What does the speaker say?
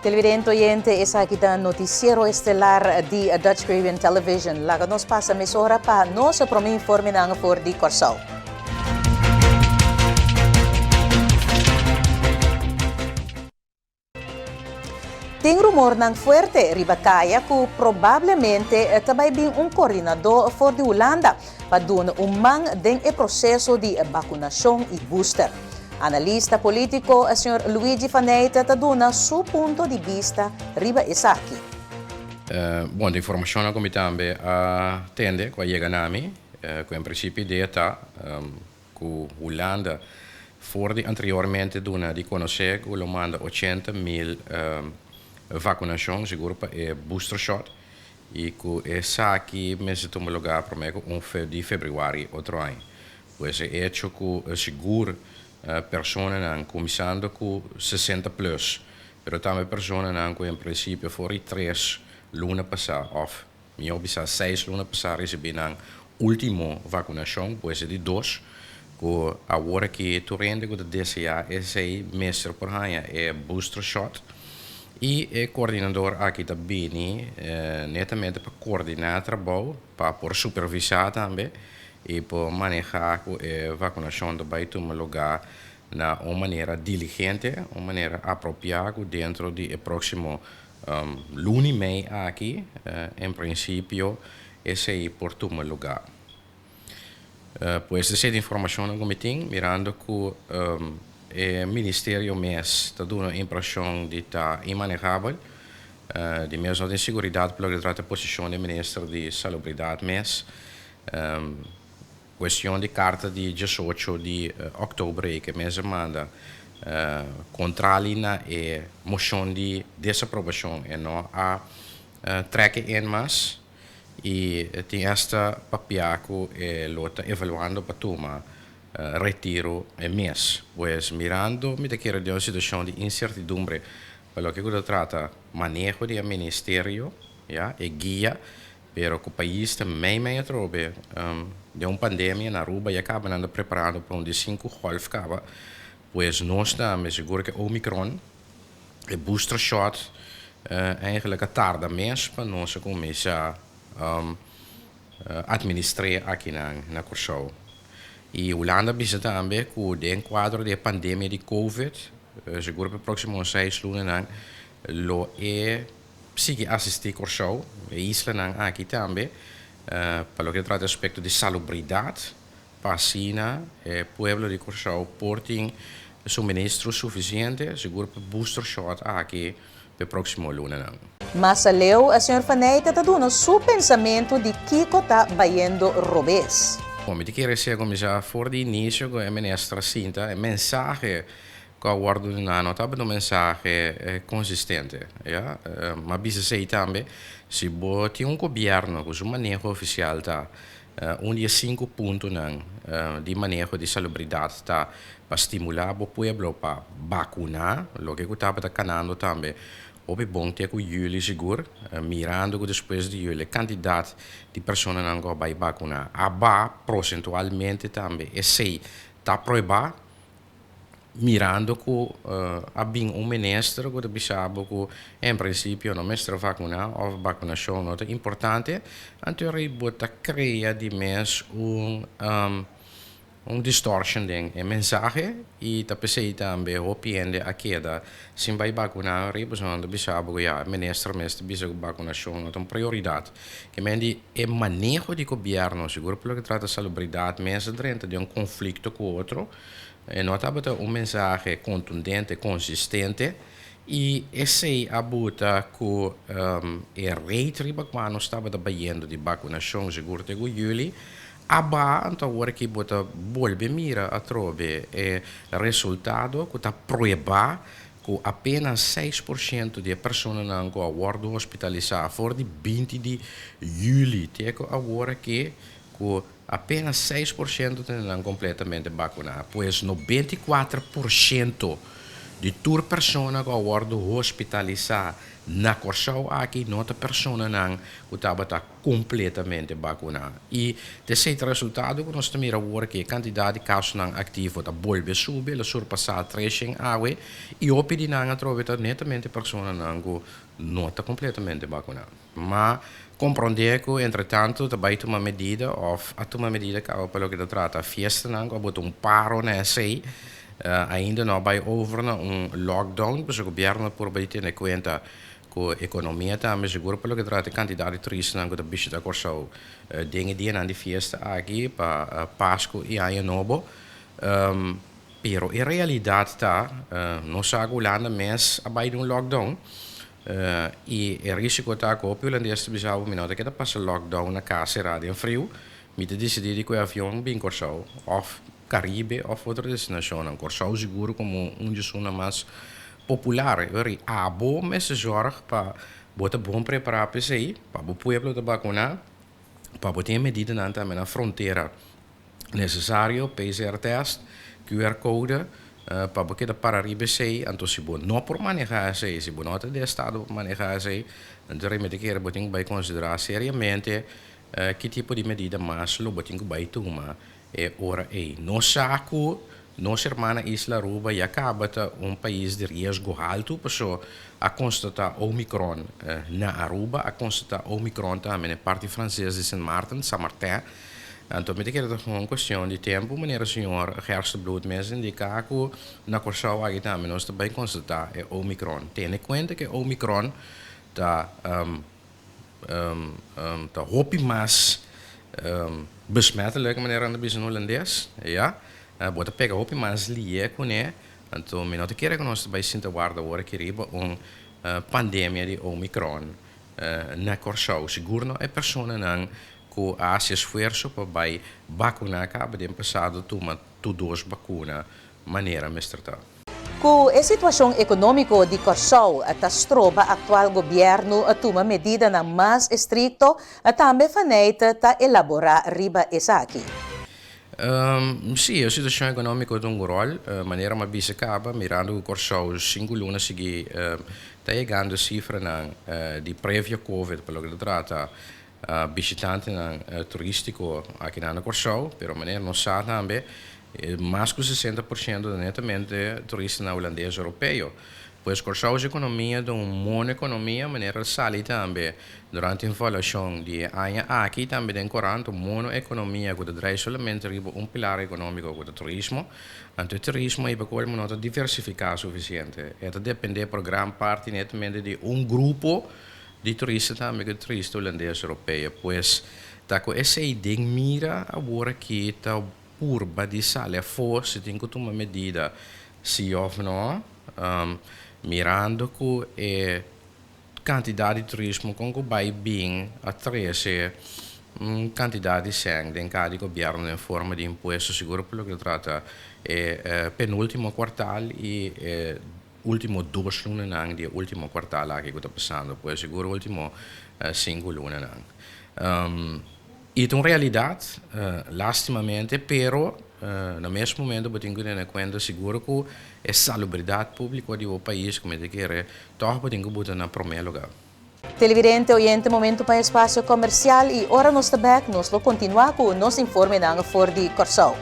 Televidente oyente, esaki ta Noticiero Estelar di Dutch Caribbean Television. Laga nos pasa mesora pa nos prome informenan for di Kòrsou. Tin rumornan fuerte riba kaya ku probablemente ta bai bin un koordinadó for di Hulanda pa duna un man den e proseso di bakunashon i booster. Analista polítiko señor Luigi van Nijten ta duna su punto di bista riba esaki. Bon, di informashonnan ku mi tambe a tende ku a yega na mi, ku en prinsipio idea ta ku Hulanda for di anteriormente duna di konosé ku lo manda ochenta mil vakunashon sigur pa e booster shot i ku esaki mester tuma lugá promé ku un di febrüari otro aña. Pues e echo ku sigur personanan kuminsando ku sesenta plus pero tambe personanan ku en prinsipio for di tres luna pasá òf Mihó bisa seis luna pasá risibí nan último vakunashon, pues e di dos, ku awor aki tur hende ku ta deseá esei mester por haña e booster shot. I e koordinador aki ta bini netamente pa koordiná trabou, pa por supervisá tambe i por manehá ku e vakunashon ta bai tuma lugá na un manera diligente, un manera apropiá ku dentro di e próksimo Luna i mei aki, en prinsipio esei por tuma lugá. Pues esei ta informashonnan ku mi tin, mirando ku e ministerio mes ta duna un impreshon di ta inmanehabel. Di mes no tin siguridat pa loke ta trata e posishon di minister di Salubridat mes. Cuestion di carta di diesocho di october ei ke mester manda contrali na e mocion di desaprobacion e no a trek e in mas y tin esta papia cu e lo ta evaluando pa tuma retiro e mes. Pues mirando mi ta kere den un situacion di incertidumbre pa loke cu ta trata maneho di e ministerio, ya, e guia. Pero ku pais ta mei mei atrobe den un pandemia na Aruba ya kaba nan ta preparando pa un di sinku golf kaba, pues nos tambe sigur ku e Omicron e booster shot eigenlijk a tarda mes pa nos a kuminsá administr'é akinan na Kòrsou. I Hulanda a bisa tambe ku den kuadro di e pandemia di covid sigur pa e próksimo seis lunanan lo e Sigui asistí Kòrsou, e islanan aki tambe, pa loke ta trata aspekto di salubridat, pa asina e pueblo di Kòrsou por tin suministro sufisiente, sigur pa booster shot aki pa e próksimo lunanan. Mas aleu, señor Van Eyck ta duna su pensamentu di kiko ta bayendo robes. Bon, mi ta kere siña kuminsá for di inisio ku e minister a sinta e mensahe Ku a wòrdu duná no tabata un mensahe konsistente, ya. M'a bisa esei tambe, si bo tin un gobièrnu ku su maneho ofisial ta un di e sinku puntonan di maneho di salubridat ta pa stimulá bo pueblo pa bakuná, loke ku tabata kanando tambe hopi bon te ku yüli sigur, mirando ku despues di yüli e kantidat di personanan ku a bai bakuná a baha prosentualmente tambe esei ta pruebá. Mirando ku a bin un minister ku ta bisa bo ku en prinsipio no mester vakuná òf bakunashon no ta importante, anto rei bo ta krea di mes un un distortion den e mensahe i ta p'esei tambe hopi hende a keda sin bai bakuná rei pasobra nan ta bisa bo ku ya e minister mes ta bisa ku bakunashon no ta un prioridat. Ke men di e maneho di gobièrnu sigur pa loke trata salubridat mes a drenta den un konflikto ku otro. E no tabata un mensahe kontundente, konsistente, i esei a buta ku e rate riba kua nos tabata bayendo di bakunashon sigur te ku yüli a baha. Anto awor aki bo ta bolbe mira atrobe e resultado ku ta prueba ku apenas 6% di e personanan ku a wòrdu hospitalisá for di 20 di yüli te ku awor aki ku Apenas 6% ta nan kompletamente bakuná. Pues 94% Di tur persona ku a wòrdu hospitalisá na Kòrsou aki no ta personanan ku tabata kompletamente bakuná. I ta esei ta resultado ku nos ta mira awor ku e kantidat di kasonan aktivo ta bolbe subi, el a surpasá treshen awe i hopi di nan atrobe ta netamente personanan ku no ta kompletamente bakuná. Ma komprondé ku entretantu ta bai tuma medida òf a tuma medida kaba pa loke ta trata fiestanan ku a bota un paro na esei. Ainda no a bai over na un lockdown pasobra gobièrnu a purba di tene kuenta ku ekonomia tambe sigur pa loke ta trata e kantidat di turistanan ku ta bishita Kòrsou den e dianan di fiesta aki pa Pasku i Aña Nobo. Pero e realidat ta nos sa ku Hulanda mes a bai den un lockdown. I e risiko ta ku hopi hulandes ta bisa bo mi no ta keda pasa lockdown na kas será den friu, mi ta disidí di kohe avion bin Kòrsou òf Karibe òf otro destinashonnan. Kòrsou sigur komo un di esunnan mas popular. E ora abo mester zòrg pa bo ta bon prepará pa esei, pa bo pueblo ta bakuná, pa bo tin e medidanan tambe na frontera Nesesario, PCR test, QR code, pa bo keda para riba esei, anto si bo no por maneha esei, si bo no ta den estado pa maneha esei, anto rei mi ta kere bo tin ku bai konsiderá seriamente ki tipo di medida mas lo bo tin ku bai tuma e ora ei. Nos sa ku nos hermana isla Aruba ya kaba ta un pais di riesgo haltu, paso a konstatá Omicron na Aruba, a konstatá Omicron tambe na e parti franses di Sint Maarten, San Martin. Anto mi ta kere ta un cuestion di tempo, manera señor Gerstenbluth mes indica cu na Corsou aki tambe nos ta bay constata e Omicron. Tene cuenta cu e Omicron ta ta hopi mas besmettelijk, manera nan ta bisa na Holandes, ya. Bo ta pega hopi mas lie cune, anto mi no ta kere cu nos ta bay sinta warda awor aki riba un pandemia di Omicron na Corsou. Sigur no e personanan ku a hasi esfuerso pa bai bakuná kaba den pasado tuma tur dos bakuna manera mester ta. Ku e situashon ekonómiko di Kòrsou ta stroba aktual gobièrnu tuma medidanan mas estrikto, tambe Faneyt ta elaborá riba esaki. Sí, e situashon ekonómiko ta un ròl, manera mi a bisa kaba, mirando ku Kòrsou sinku luna sigui ta yegando sifranan di previo covid pa loke ta trata Bishitantenan turístiko aki na Kòrsou, pero manera nos sa tambe, mas ku 60% ta netamente turistanan hulandes europeo. Pues Kòrsou su ekonomia ta un monoekonomia, manera sali tambe durante evaluashon di e aña aki tambe den korant, un monoekonomia ku ta drai solamente riba un pilar ekonómiko ku ta turismo. Anto e turismo ei pa kolmo no ta diversifiká sufisiente, e ta dependé por gran parti netamente di un grupo Di turista tambe ku turista hulandes europeo. Pues ta ku esei den mira awor aki ta purba di sali afó si tin ku tuma medida si òf no, mirando ku e kantidat di turismo kon ku bai bin a trese un kantidat di sèn den kada di gobièrnu den forma di impuesto sigur pa loke ta trata e penúltimo kuartal i e Ultimo dos lunanan di e ultimo kwartal aki ku ta pasando, pues sigur ultimo sinku lunanan. I ta un realidat, lastimamente, pero na mes momento bo tin ku tene kuenta sigur ku e salubridat públiko di bo pais ku mi ta kere tòg bo tin ku buta na promé lugá. Televidente, oyente, momento pa espacio comercial y ora nos ta bek nos lo continua cu nos informenan for di Corsou.